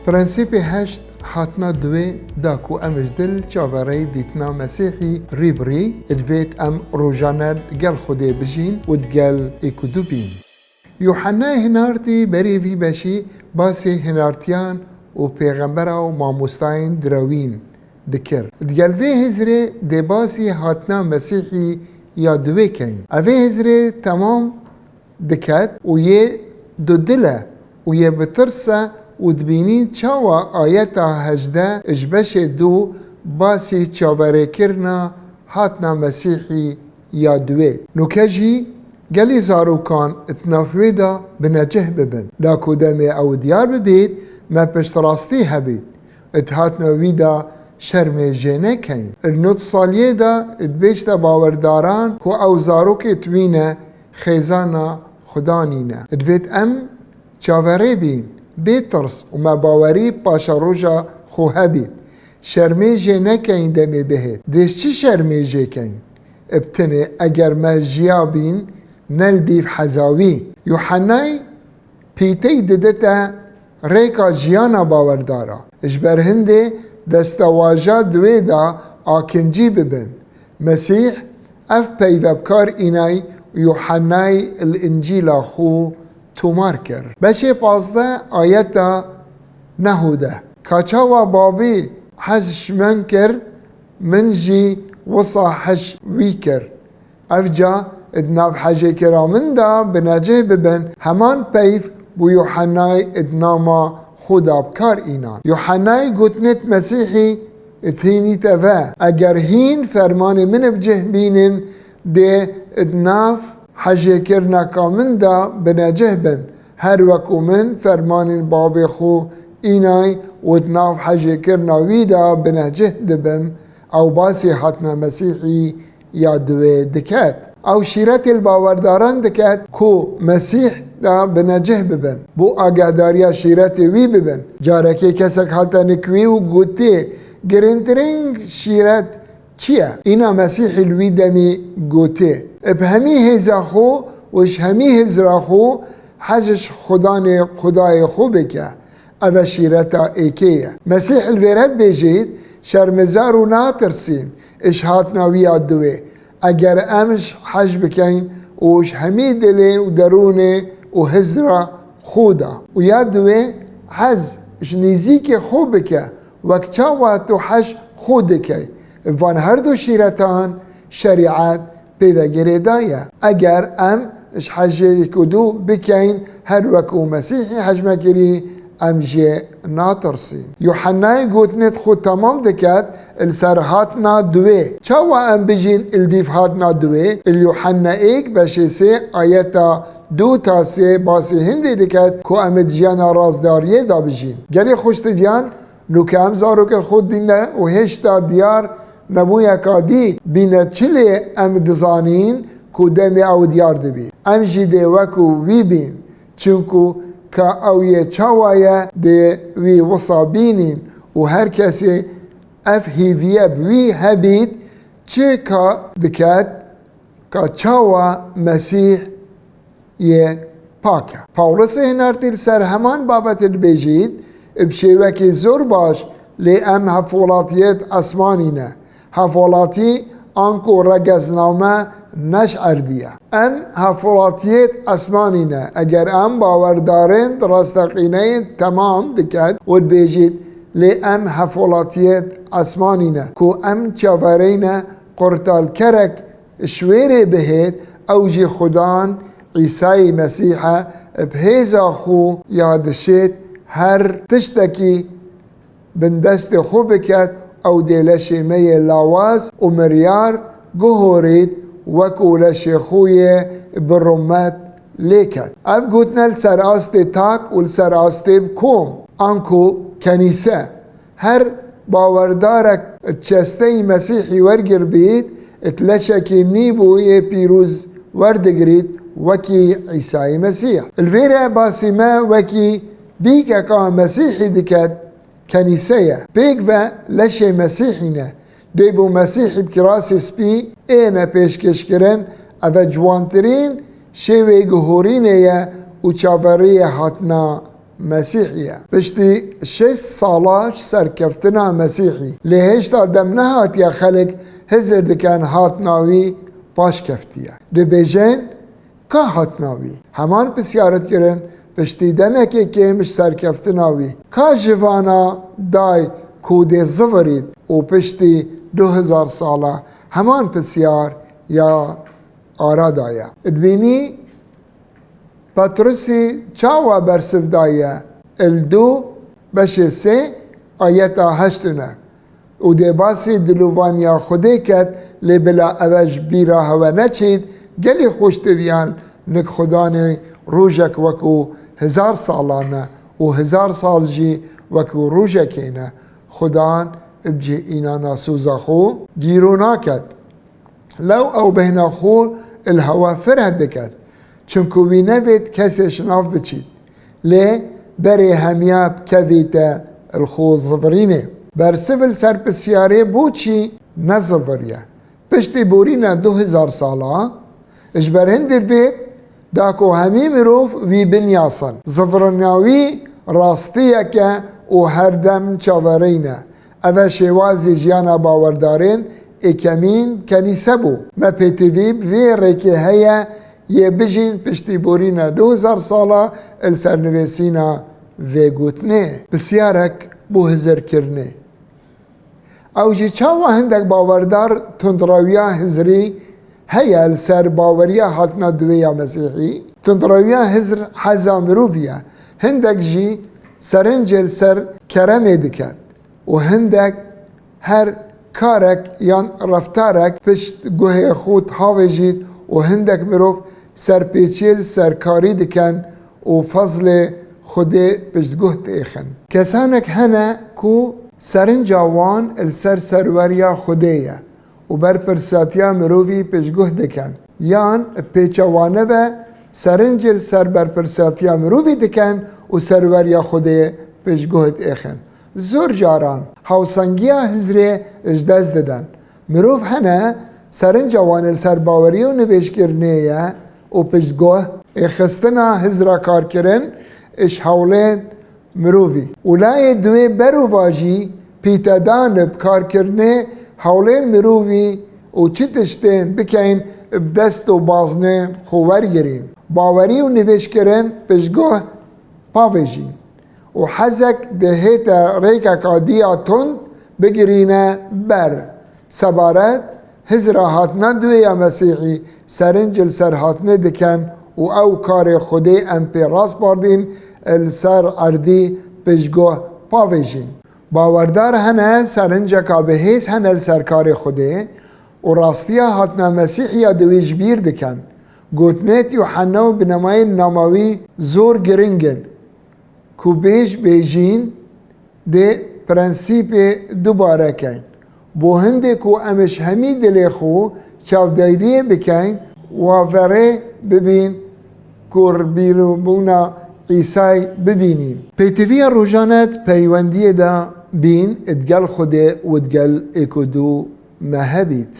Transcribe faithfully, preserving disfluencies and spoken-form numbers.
Prensîpê heşt hatina duwê da ku em ji dil çaverêyî dîtina Mesîhî rî bi rî, divêt em rojane digel Xwedê bijîn û digel êk û du bîn. Yuhennayê Hinartî berê vî beşî basê hinartiyan û pêxembera û mamostayên direwîn dikir. Digel vê hizrê dê basî hatina Mesîhî ya duwê keyn. Evê hizrê temam diket û yê dudil e û yê bi tirs e û dibînî çawa ayeta hejdeh ji beşê du basî çaverêkirina hatina Mesîhî ya duwê. Nûke jî gelî zarokan di nav wê de binecih bibin. Da ku demê ew diyar bibît, me piştrastî hebît. Di hatina wî de şermê jê nekeyn. Di nod saliyê de dibêjte bawerdaran ku ew zarokê di wî ne, xêzana Xuda nîne. Divêt em çaverê bîn, bê tirs û me bawerî paşeroja xwe hebît. Şermê jê nekeyn demê bihêt. Dê ji çi şermê jê keyn? Bi tenê eger me jiya bîn, ne li dîv heza wî. Yuhennay pîtey didite rêka jiyana bawerdara. Ji ber hindê destewaja duwê de akincî bibin. Mesîh ev peyve bi kar înay û Yuhennay li Încîla xwe tomar kir. Beşê pazdeh ayeta neh û deh. Ka çawa babî hez ji min kir, min jî wisa hez ji wî kir. Ev ca di nav hejêkira min de binecih bibin, heman peyv bû Yuhennay di nama xwe de bi kar înan. Yuhennay gotinê di Mesîhî di hînî te ve. Eger hîn fermanê min bi cih bînin, dê di nav hejêkirineka min de binecih bin. Her wekû min fermanên babê xwe înay û di nav hejêkirina wî de binecih dibim. Ew basê hatina Mesîhî ya duwê diket. Ew şîretê li bawerdaran diket ku Mesîh de binecih bibin, bo agahdariya şîretê wî bibin. Carekê kesek hate nik wî û gotê, Giringtirîn şîret çi ye? Îna Mesîhî li wî demî gotê, Bi hemî hêza xwe û ji hemî hizra xwe hez ji Xudanê Xwedayê xwe bike. Ev e şîreta êkê ye. Mesîh li vê re dibêjît, Şermezar û natirsîn ji hatina wî ya duwê. Eger em ji hez bikeyn û ji hemî dilê û derûnê û hizra xwe de û ya duwê hez ji nêzîkê xwe bike, wek çawa tu hez xwe dikey. Van her du şîretan şerîet pê ve girêdayî ye. Eger em ji hejê yek û du bikeyn, her wekû Mesîhî hej me kirî, em jê natirsîn. Yuhennayê gotinê xwe temam diket, li ser hatina duwê. Çawa em bijîn li dîv hatina duwê? Li Yuhenna êk beşê sê ayeta du ta sê basê hindê diket ku em di jiyana rastdariyê de bijîn. Gelê xweştiviyan, nûke em zarokên xwe dîne û hêşta diyar nebûyeka dî bîne çi lê em dizanîn ku demê ew diyar dibî. Em jî dê wekû wî bîn. Çimku ka ew yê çawa ye, dê wî wisa bînîn û her kesê ev hêviye bi wî hebît, çi ka diket, ka çawa Mesîh yê pak e. Pawlosê hinartî li ser heman babetê dibêjît, bi şêwekî zor baş, lê em hevwelatiyêt esmanî ne. Hevwelatî anku regezname ne ji erdî ye. Em hevwelatiyêt esmanî ne. Eger em bawerdarên di rasteqîneyên temam diket û dibêjît, lê em hevwelatiyêt esmanî ne, ku em çavereyne qurtalkerek ji wêrê bihêt, ew jî Xudan Îsayê Mesîh e, bi hêza xwe ya dişêt her tiştekî bin destê xwe biket, ew dê leşê me yê lawaz û miryar guhorît, wekû leşê xwe yê bi rûmet lê ket. Ev gotine li ser astê tak û li ser astê bi kom, anku kenîse. Her bawerdarek di çesteyî Mesîhî wergir bît, di leşekî nî bû yê pîroz werdigirît, wekî Îsayê Mesîh. Li vê re basî me wekî bîkeka Mesîhî diket, kenîse ye. Pêk ve leşê Mesîhî ne. Dê bo Mesîhî bi kirasê spî êne pêşkêşkirin, ev e ciwantirîn şêwê guhorînê ye û çaveriyê hatina Mesîhî ye. Piştî şêst sala ji serkeftina Mesîhî, lê hêşta dem nehatiye xelk hizir dikin hatina wî paş keftiye. Dibêjin, ka hatina wî? Heman pisyar dikirin, piştî demekê kêm ji serkeftina wî, ka ji vana day ku dê zivirît û piştî du hezar sala heman pisyar ya arada ye. Dibînî Petrusî çawa bersiv daye? Il du beşê sê ayeta heşt û neh. Û dê basî dilovaniya Xwedê ket, lê bila ev ji bîra hewe neçît, gelî xweş diviyan nik Xudanê rojek wekû hezar salan e û hezar sal jî wekû rojekê ne. Xudan bi cih înana soza xwe gîro naket. Lew ew bêhna xwe li hewa fireh diket, çimku wî nevêt kesê şinav biçît. Lê berê hemiya bikevîte li xwe zivirînê. Bersiv li ser pisyarê boçî neziviriye? Piştî borîna du hezar sala, ji ber hin dervê da ku hemî mirov wî binyasin. Zivirina wî rastiyek e û her dem çaverî ne. Ev e şêwazê jiyana bawerdarên êkemîn kenîse bû. Me pêtivî bi vê rêkê heye yê bijîn piştî borîna du hezar sala li ser nivîsîna vê gotinê. Pisyarek bo hizirkirinê. Ew jî çawa hindek bawerdar tundrewiya hizrî heye li ser baweriya hatina duwê ya Mesîhî? Tundrewiya hizr heza mirovî ye. Hindek jî serincê li ser keremê diket û hindek her karek yan reftarek pişt guhê xwe thavêjît û hindek mirov serpêçiyê li ser karî dikin û fezlê Xwedê piştguh diêxin. Kesanek hene ku serinca wan li ser serweriya Xwedê ye û berpirsatiya mirovî piştguh dikin, yan pêça wane ve serinc li ser berpirsatiya mirovî dikin û serweriya Xwedê piştguh diêxin. Zor caran hawsangiya hizrê ji dest didin. Mirov hene serinca wan li ser bawerî û nivêjkirinê ye û piştguh êxistina hizra karkirin ji hewlên mirovî. Û layê duwê berovajî pîtedan bi karkirinê hewlên mirovî û çi tiştên bikeyn bi dest û baznên xwe wergirîn. Bawerî û nivêjkirin piştguh pavêjîn. Û hezek dihête rêkeka diya tund bigirîne ber. Sebaret hizra hatina duwê ya Mesîhî serinc li ser hatinê dikin û ew karê Xwedê em pê raspardîn li ser erdî piştguh pavêjîn. Bawerdar hene serinceka bihêz hene li ser karê Xwedê û rastiya hatina Mesîhî ya duwî ji bîr dikin. Gotinêt Yuhenna û binemayên nama wî zor giring in. Ku bêj bêjîn dê prensîpê dubare keyn. Bo hindê ku em ji hemî dilê xwe çavdêriyê bikeyn, wa verê bibîn ku bîrbûna Îsay bibînîn. Pêtiviya rojane di peywendiyê de bîn digel Xwedê û digel êk û du me hebît.